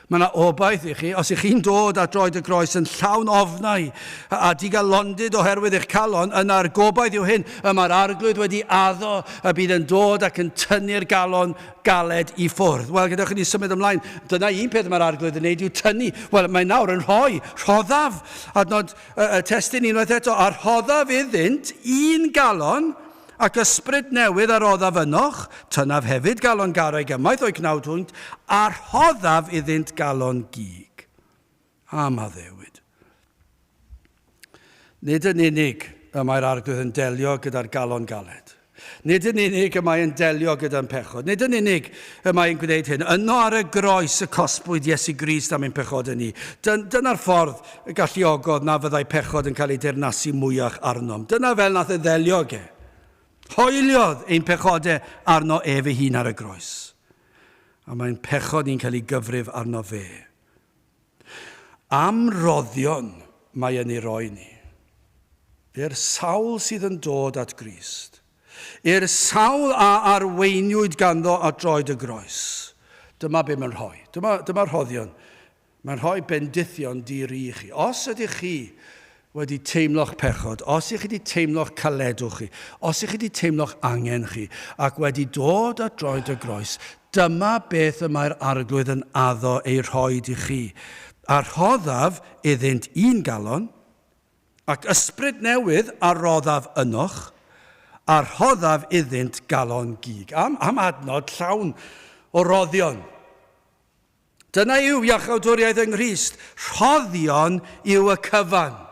Mae yna obaith i chi. Os ych chi'n dod at droed y groes yn llawn ofnau a digalondid oherwydd eich calon, yna'r gobaith yw hyn, y mae'r Arglwydd wedi addo y bydd yn dod ac yn tynnu'r galon galed i ffwrdd. Wel, gadewch i ni symud ymlaen. Dyna un peth mae'r Arglwydd yn neud yw tynnu. Wel, mae nawr yn rhoi, rhoddaf, adnod y testun unwaith eto, a rhoddaf iddynt un galon, Ac ysbryd newydd a roddaf ynoch, tynnaf hefyd galon garreg ymaith o'u cnawd hwynt, a rhoddaf iddynt galon gig. Am addewid. Nid yn unig y mae'r Arglwydd yn delio gyda'r galon galed. Nid yn unig y mae'n delio gyda'n pechod. Nid yn unig y mae'n gwneud hyn. Yno ar y groes y cosbwyd Iesu Grist am ein pechodau ni. Dyna'r ffordd y galluogodd na fyddai pechod yn cael ei deyrnasu mwyach arnom. Dyna fel nath e ddelio ag e. Hoeliodd ein pechodau arno ef ei hun ar y groes. A mae'n pechod ni'n cael ei gyfrif arno fe. Am roddion mae yn ei roi ni. I'r sawl sydd yn dod at Grist. I'r sawl a arweiniwyd ganddo at droed y groes. Dyma be mae'n rhoi. Dyma, dyma rhoddion. Mae'n rhoi bendithion di-ri i chi. Os ydych chi wedi teimlo'ch pechod, os ych chi wedi teimlo'ch caledwch chi, os ych chi wedi teimlo'ch angen chi, ac wedi dod at droed y groes, dyma beth y mae'r Arglwydd yn addo ei rhoed i chi. A rhoddaf iddynt un galon, ac ysbryd newydd a roddaf ynoch, a rhoddaf iddynt galon gig. Am, am adnod llawn o roddion. Dyna yw iachawdwriaeth yng Nghrist, rhoddion yw y cyfan.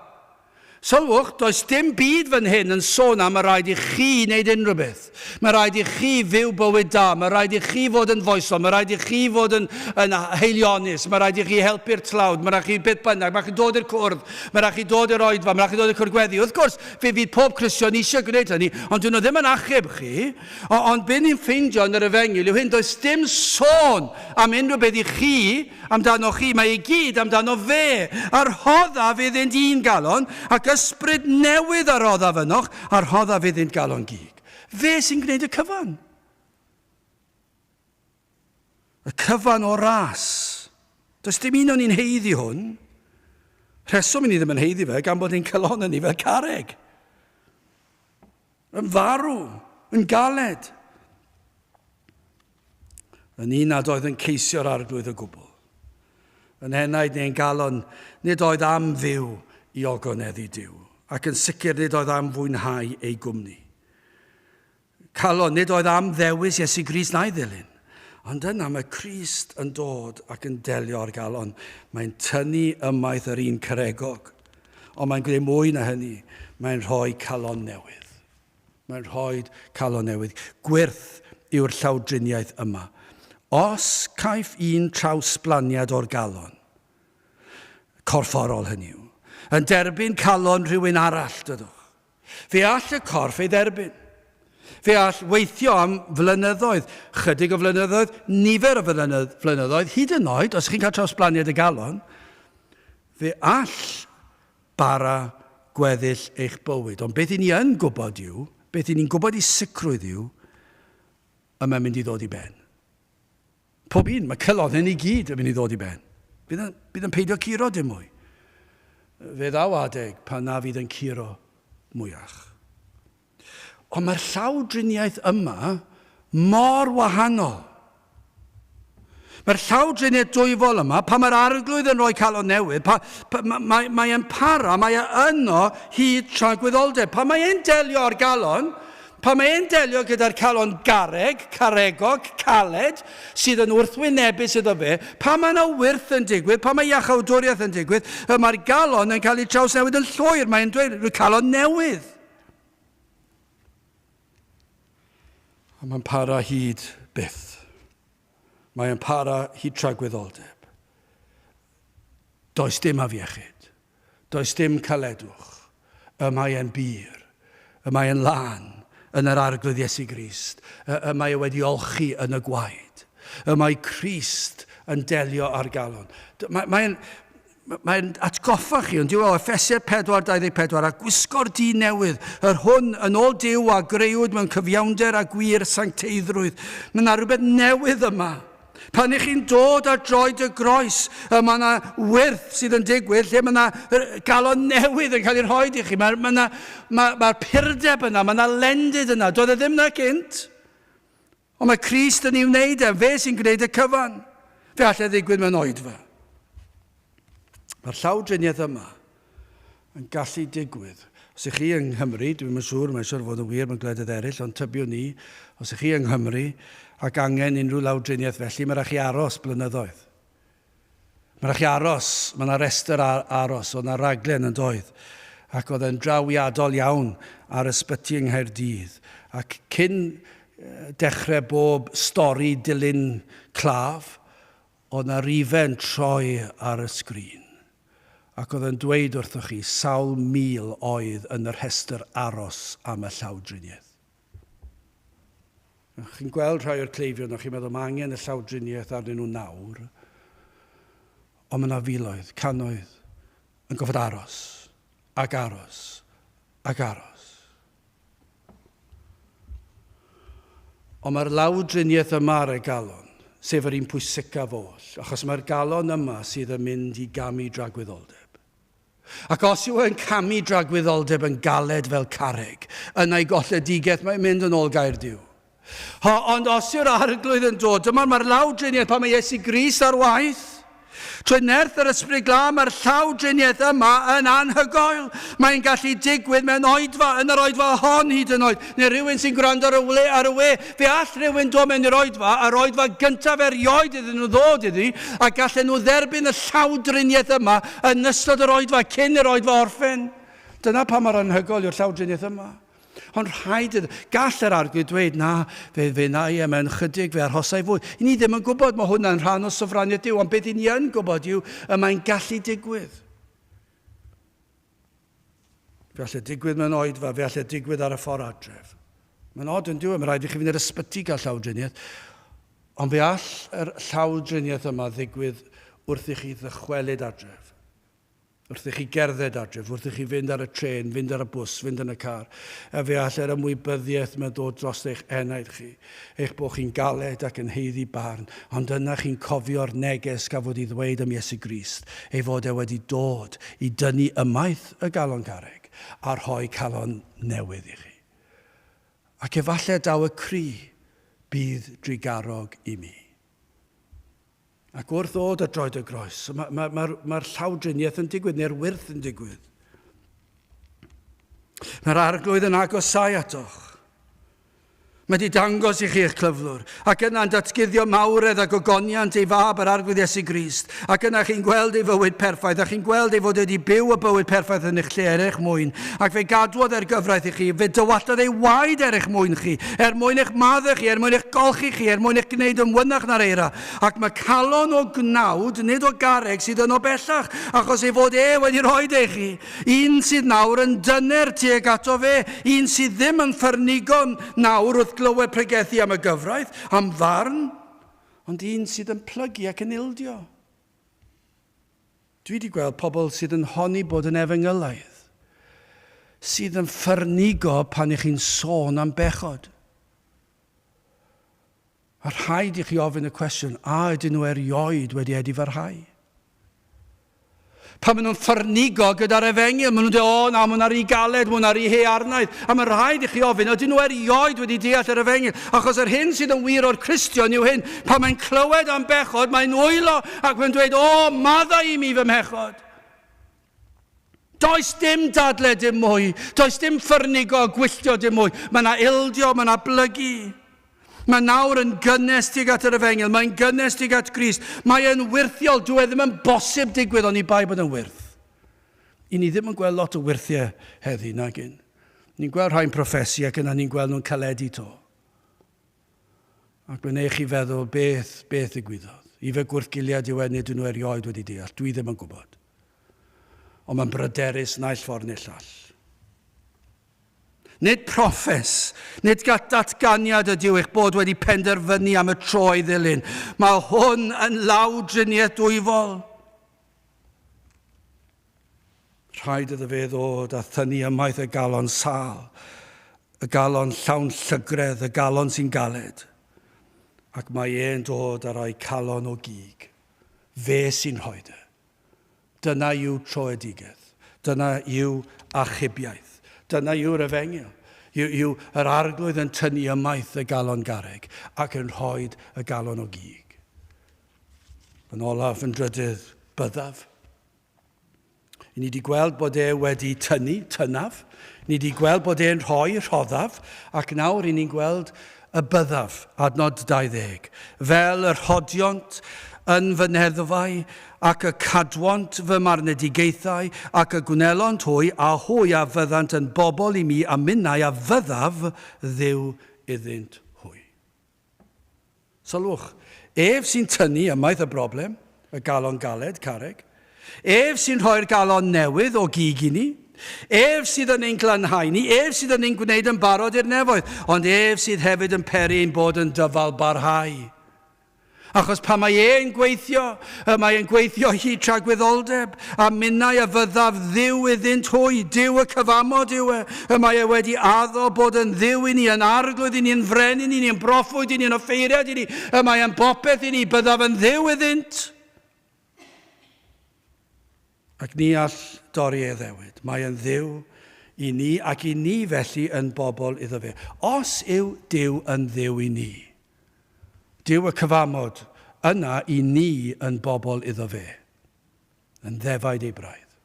Sylwch, does dim byd fan hyn yn sôn am y rhaid i chi wneud unrhyw beth. Mae rhaid i chi fyw bywyd da, mae rhaid i chi fod yn foesol, mae rhaid i chi fod yn, yn heilionus, mae rhaid i chi helpu'r tlawd, mae rhaid chi beth bynnag, mae rhaid chi dod i'r cwrdd, mae rhaid chi dod i'r oedfa, mae rhaid chi dod i'r cwrdd gweddi. Wrth gwrs, fe fydd pob Cristion eisiau gwneud hynny, ond dyn nhw ddim yn achub chi. O, ond be ni'n ffeindio yn yr efengyl yw hyn, does dim sôn am unrhyw beth i chi amdano chi, mae i gyd amdano fe. A rhoddaf iddynt un galon, ac ysbryd newydd a roddaf ynoch, a rhoddaf iddynt galon gig. Fe sy'n gwneud y cyfan. Y cyfan o ras. Does dim un o'n ni'n heiddi hwn. Rheswm i ni ddim yn heiddi fe, gan bod ein calon yn ni fel carreg. Yn farw, yn galed. Yn un nad oedd yn ceisio'r arglwydd o gwbl. Yn henaid neu'n galon, nid oedd am fyw i ogoneddu Duw, ac yn sicr nid oedd am fwynhau ei gwmni. Calon, nid oedd am ddewis Iesu Grist na'i ddilyn. Ond yna mae Crist yn dod ac yn delio â'r galon. Mae'n tynnu ymaith yr un caregog. Ond mae'n gwneud mwy na hynny. Mae'n rhoi calon newydd. Mae'n rhoi calon newydd. Gwyrth yw'r llawdriniaeth yma. Os caiff un trawsblaniad o'r galon, corfforol hynny yw, yn derbyn calon rhywun arall, dydwch, Fe all y corff ei dderbyn. Fe all weithio am flynyddoedd, chydig o flynyddoedd, nifer o flynyddoedd, hyd yn oed os chi'n cael trawsblaniad y galon, fe all bara gweddill eich bywyd. Ond beth i ni yn gwybod yw, beth i ni'n gwybod i sicrwydd yw, y mae'n mynd i ddod i ben. Pob un, mae cylon hyn i gyd yn mynd i ddod i ben. Bydd yn, bydd yn peidio curo dim mwy. Fe ddaw adeg pan na fydd yn curo mwyach. Ond mae'r llawdriniaeth yma mor wahanol. Mae'r llawdriniaeth dwyfol yma, pan mae'r arglwydd yn rhoi calon newydd, pa, pa, mae, mae e'n para, mae e yno hyd tragwyddoldeb. Pan mae e'n delio â'r galon, Pan mae e'n delio gyda'r calon garreg, caregog, caled, sydd yn wrthwynebus iddo fe, pan mae yna wyrth yn digwydd, pan mae iachawdwriaeth yn digwydd, y mae'r galon yn cael ei trawsnewid yn llwyr. Mae'n dweud, rhyw calon newydd. A mae'n para hyd byth. Mae'n para hyd tragwyddoldeb. Does dim afiechyd. Does dim caledwch. Y mae e'n bur. Y mae e'n lân yn yr Arglwydd Iesu Grist. Y, y mae e wedi olchi yn y gwaed. Y mae Crist yn delio â'r galon. Mae'n mae mae'n atgoffa chi, ond yw o Effesiau 4:24, a gwisgo'r dyn newydd, yr hwn yn ôl Duw a greuwyd mewn cyfiawnder a gwir sancteiddrwydd. Mae yna rhywbeth newydd yma. Pan ych chi'n dod ar droed y groes, y mae yna wyrth sydd yn digwydd lle mae yna galon newydd yn cael ei rhoi i chi. Mae, mae yna, mae, mae'r purdeb yna, mae yna lendid yna. Doedd e ddim yna gynt. Ond mae Crist yn ei wneud e, fe sy'n gwneud y cyfan. Fe allai ddigwydd mewn oedfa. Mae'r llawdriniaeth yma yn gallu digwydd. Os ych chi yng Nghymru, dwi'm yn siŵr, mae'n siŵr fod yn wir mewn gwledydd eraill, ond tybiwn ni, os ych chi yng Nghymru ac angen unrhyw lawdriniaeth felly, mae rhaid chi aros blynyddoedd. Mae rhaid chi aros, mae yna restr aros, oedd yna raglen yn doedd, ac oedd e'n drawiadol iawn ar ysbyty yng Nghaerdydd. Ac cyn dechrau bob stori dilyn claf, Oedd 'na rife'n troi ar y sgrin, ac oedd e'n dweud wrthoch chi sawl mil oedd yn y rhestr aros am y llawdriniaeth. Chi'n gweld rhai o'r cleifion a chi'n meddwl mae angen y llawdriniaeth arnyn nhw nawr, ond mae yna filoedd, cannoedd yn gorfod aros, ac aros, ac aros. Ond mae'r lawdriniaeth yma ar y galon, Sef yr un pwysicaf oll, achos mae'r galon yma sydd yn mynd i gamu dragwyddoldeb. Ac os yw e'n camu dragwyddoldeb yn galed fel carreg, yna ei golledigaeth mae'n mynd yn ôl gair Duw. Ha, ond os yw'r arglwydd yn dod, dyma'r mae'r lawdriniaeth pan mae Iesu Grist ar waith. Trwy nerth yr Ysbryd Glân, mae'r llawdriniaeth yma yn anhygoel. Mae'n gallu digwydd mewn oedfa, yn yr oedfa hon hyd yn oed, neu rhywun sy'n gwrando ar y, wle, ar y we. Fe all rhywun dod mewn i'r oedfa, yr oedfa gyntaf erioed iddyn nhw ddod iddi, a gallen nhw dderbyn y llawdriniaeth yma yn ystod yr oedfa, cyn i'r oedfa orffen. Dyna pa mor anhygoel yw'r llawdriniaeth yma. Ond rhaid iddo, gall yr arglwydd dweud, na, fe, fe na i e mewn chydig, fe arhosai fwy. I ni ddim yn gwybod, mae hwnna'n rhan o sofraniaeth Duw, ond beth i ni yn gwybod yw y mae'n gallu digwydd. Fe all e digwydd mewn oedfa, fe all e digwydd ar y ffordd adref. Mae'n od yn dyw, e, mae rhaid i chi fynd i'r ysbyty gael llawdriniaeth. Ond fe all yr llawdriniaeth yma ddigwydd wrth i chi ddychwelyd adref. Wrth i chi gerdded adref, wrth i chi fynd ar y trên, fynd ar y bws, fynd yn y car, a fe all yr ymwybyddiaeth yma ddod dros eich enaid chi, eich bod chi'n galed ac yn haeddu barn, ond yna chi'n cofio'r neges gafodd ei ddweud am Iesu Grist, ei fod e wedi dod i dynnu ymaith y galon garreg a rhoi calon newydd i chi. Ac efallai daw y cri, bydd drugarog i mi. Ac wrth ddod at droed y groes, mae'r ma, ma, ma llawdriniaeth yn digwydd, neu'r wyrth yn digwydd. Mae'r arglwydd yn agosau atoch. Mae wedi dangos i chi eich clyflwr, ac yna'n datguddio mawredd ac ogoniant ei fab yr arglwydd Iesu Grist, ac yna chi'n gweld ei fywyd perffaith, a chi'n gweld ei fod wedi byw y bywyd perffaith yn eich lle er eich mwyn, ac fe gadwodd e'r gyfraith i chi, fe dywalltodd ei waed er eich mwyn chi, er mwyn eich maddau chi, er mwyn eich golchi chi, er mwyn eich gwneud yn wynach na'r eira, Ac mae calon o gnawd, nid o garreg, sydd yno bellach, achos ei fod e wedi rhoi e i chi. Un sydd nawr yn dyner tuag ato fe, un sydd ddim yn ffyrnigo nawr wrth glywed pregethu am y gyfraith, am farn, ond un sydd yn plygu ac yn ildio. Dwi wedi gweld pobl sydd yn honni bod yn efengylaidd, sydd yn ffyrnigo pan ych chi'n sôn am bechod. A rhaid i chi ofyn y cwestiwn, a ydyn nhw erioed wedi edifarhau? Pan maen nhw'n ffyrnigo gyda'r efengyl, maen nhw'n dweud, o na, mae hwnna rhy galed, mae hwnna rhy haearnaidd. A mae'n rhaid i chi ofyn, ydyn nhw erioed wedi deall yr efengyl? Achos yr hyn sydd yn wir o'r Cristion yw hyn, pan mae'n clywed am bechod, mae'n wylo ac mae'n dweud, o, maddau i mi fy mhechod. Does dim dadle dim mwy. Does dim ffyrnigo a gwylltio dim mwy. Mae yna ildio, mae yna blygu. Mae nawr yn gynnes tuag at yr efengyl, mae'n gynnes tuag at Grist. Mae e'n wyrthiol, dyw e ddim yn bosib digwydd oni bai bod yn wyrth. I ni ddim yn gweld lot o wyrthiau heddi, nag un. Ni'n gweld rhai'n proffesu ac yna ni'n gweld nhw'n caledu to. Ac mae'n eich chi feddwl beth, beth ddigwyddodd. Ife gwrthgiliad yw e, nid ydyn nhw erioed wedi deall. Dwi ddim yn gwybod. Ond mae'n bryderus naill ffordd neu'r llall. Nid proffes, nid datganiad ydyw eich bod wedi penderfynu am y tro ei ddilyn. Mae hwn yn lawdriniaeth dwyfol. Rhaid iddo fe ddod a thynnu ymaith y galon sâl, y galon llawn llygredd, y galon sy'n galed. Ac mae e'n dod a rhoi calon o gig. Fe sy'n rhoi e. Dyna yw troedigaeth. Dyna yw achubiaeth. Dyna yw'r efengyl. Yw, yw yr arglwydd yn tynnu ymaith y galon garreg ac yn rhoi y galon o gig. Yn olaf, yn drydydd, byddaf. I ni wedi gweld bod e wedi tynnu, tynnaf. Ni wedi gweld bod e'n rhoi, rhoddaf. Ac nawr i ni'n gweld y byddaf, adnod 20. Fel y rhodiont yn fy neddfau, ac y cadwont fy marnedigaethau, ac y gwnelont hwy, a hwy a fyddant yn bobl i mi, a minnau a fyddaf Dduw iddynt hwy. Sylwch, ef sy'n tynnu ymaith y broblem, y galon galed, carreg. Ef sy'n rhoi'r galon newydd o gig i ni. Ef sydd yn ein glanhau ni, ef sydd yn ein gwneud yn barod i'r nefoedd, ond ef sydd hefyd yn peri ein bod yn dyfal barhau. Achos pan mae e'n gweithio, y mae e'n gweithio hyd tragwyddoldeb, a minnau a fyddaf Dduw iddynt hwy, Duw y cyfamod yw e. Y mae e wedi addo bod yn Dduw i ni, yn arglwydd i ni, yn frenin i ni, yn broffwyd i ni, yn offeiriad i ni. Y mae e'n bopeth i ni, byddaf yn Dduw iddynt. Ac ni all dorri ei addewid. Mae e'n Dduw i ni, ac i ni felly yn bobl iddo fe. Os yw Duw yn Dduw i ni, Duw y cyfamod, yna i ni yn bobl iddo fe, yn ddefaid ei braidd.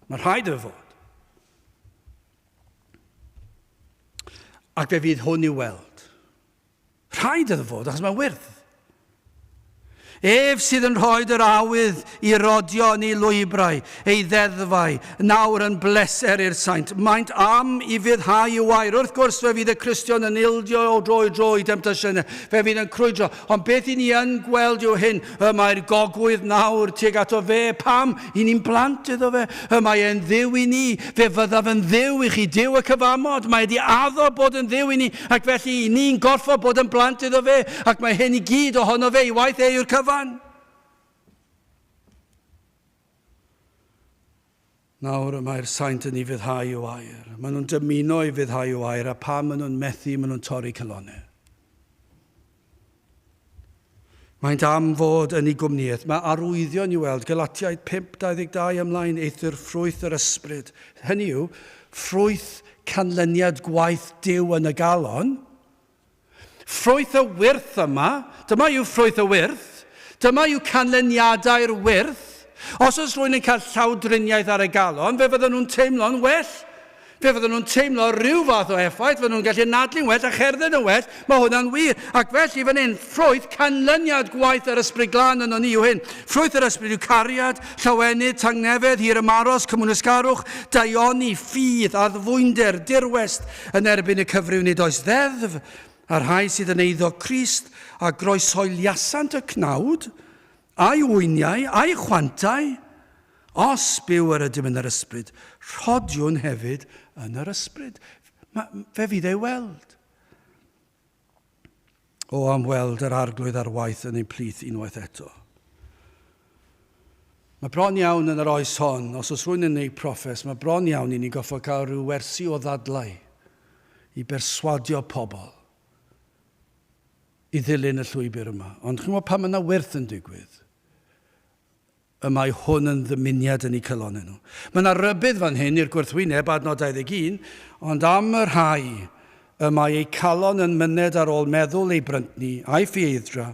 Mae rhaid iddo fod. Ac fe fydd hwn i'w weld. Rhaid iddo fod, achos mae'n wyrth. Ef sydd yn rhoi yr awydd i rodio yn ei lwybrau, ei ddeddfau, nawr yn bleser i'r saint. Maent am i fuddhau i'w air. Wrth gwrs, fe fydd y Cristion yn ildio o dro i dro i demtasiynau. Fe fydd yn crwydro. Ond beth i ni yn gweld yw hyn, y mae'r gogwydd nawr tuag ato fe. Pam? I ni'n blant iddo fe. Y mae e'n Dduw i ni. Fe fyddaf yn Dduw i chi, Duw y cyfamod. Mae wedi addo bod yn Dduw i ni, ac felly i ni'n gorfod bod yn blant iddo fe, ac mae hyn i gyd ohono fe, ei waith e yw'r cyfan. Nawr y mae'r saint yn ufuddhau i'w air. Maen nhw'n dymuno ufuddhau i'w air, a phan maen nhw'n methu, maen nhw'n torri calonnau. Maent am fod yn ei gwmnïaeth. Mae arwyddion i'w weld, Galatiaid 5:22 ymlaen, eithr ffrwyth yr ysbryd. Hynny yw, ffrwyth canlyniad gwaith Duw yn y galon. Ffrwyth y wyrth yma, dyma yw ffrwyth y wyrth, dyma yw canlyniadau'r wyrth. Os oes rhywun yn cael llawdriniaeth ar y galon, fe fydden nhw'n teimlo'n well. Fe fydden nhw'n teimlo rhyw fath o effaith, fydden nhw'n gallu anadlu'n well a cherdded yn well, mae hwnna'n wir. Ac felly fan hyn, ffrwyth canlyniad gwaith yr Ysbryd Glân yno ni yw hyn. Ffrwyth yr Ysbryd yw cariad, llawenydd, tangnefedd, hir ymaros, cymwynasgarwch, daioni, ffydd, addfwynder, dirwest, yn erbyn y cyfryw nid oes ddeddf, a'r rhai sydd yn eiddo Crist a groeshoeliasant y cnawd, a'i wyniau, a'i chwantau, Os byw yr ydym yn yr ysbryd, rhodiwn hefyd yn yr ysbryd. Ma, fe fydd ei weld. O, am weld yr arglwydd ar waith yn ein plith unwaith eto. Mae bron iawn yn yr oes hon, os oes rhywun yn gwneud proffes, mae bron iawn i ni goffo cael rhyw wersi o ddadlau i berswadio pobl i ddilyn y llwybr yma. Ond chi'n gwybod pan mae yna wyrth yn digwydd, Y mae hwn yn ddymuniad yn eu calonnau nhw. Mae yna rybudd fan hyn i'r gwrthwyneb, adnod 21, ond am y rhai y mae eu calon yn myned ar ôl meddwl eu bryntni a'i ffieidd-dra,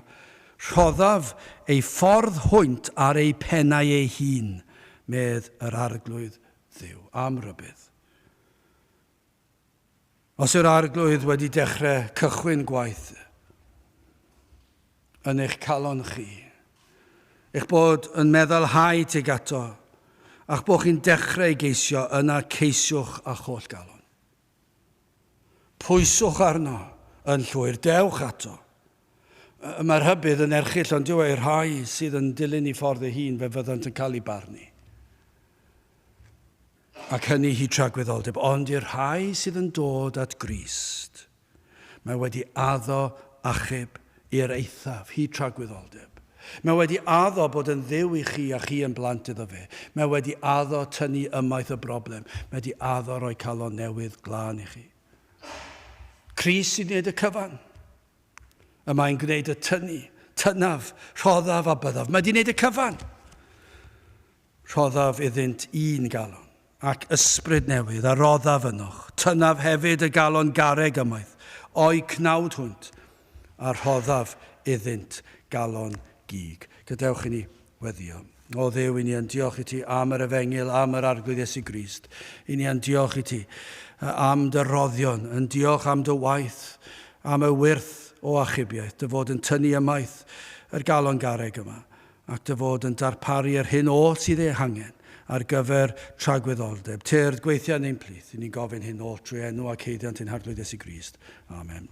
rhoddaf eu ffordd hwynt ar eu pennau eu hun, medd yr Arglwydd Dduw. Am rybudd. Os yw'r Arglwydd wedi dechrau cychwyn gwaith yn eich calon chi, eich bod yn meddylhau tuag ato, a'ch bod chi'n dechrau ei geisio, yna ceisiwch â'ch holl galon. Pwyswch arno yn llwyr, dewch ato. Y mae'r rhybudd yn erchyll, ond yw e i'r rhai sydd yn dilyn ei ffordd ei hun, fe fyddant yn cael eu barnu. Ac hynny hyd tragwyddoldeb, ond i'r rhai sydd yn dod at Grist, mae wedi addo achub i'r eithaf, hyd tragwyddoldeb. Mae wedi addo bod yn Dduw i chi a chi yn blant iddo fe. Mae wedi addo tynnu ymaith y broblem. Mae wedi addo rhoi calon newydd glân i chi. Crist sy'n gwneud y cyfan. Y mae'n gwneud y tynnu, tynnaf, rhoddaf a byddaf. Mae wedi gwneud y cyfan. Rhoddaf iddynt un galon, ac ysbryd newydd, a roddaf ynoch. Tynnaf hefyd y galon garreg ymaith, o'u cnawd hwynt, a rhoddaf iddynt galon gig. Gadewch i ni weddïo. O Dduw, i ni yn diolch i ti am yr efengyl, am yr Arglwydd Iesu Grist. I ni yn diolch i ti am dy roddion, yn diolch am dy waith, am y wyrth o achubiaeth, dy fod yn tynnu ymaith yr galon garreg yma. ac dy fod yn darparu yr hyn oll sydd ei hangen ar gyfer tragwyddoldeb. Tyrd, gweithia yn ein plith. I ni'n gofyn hyn oll trwy enw ac haeddiant ein Harglwydd Iesu Grist. Amen.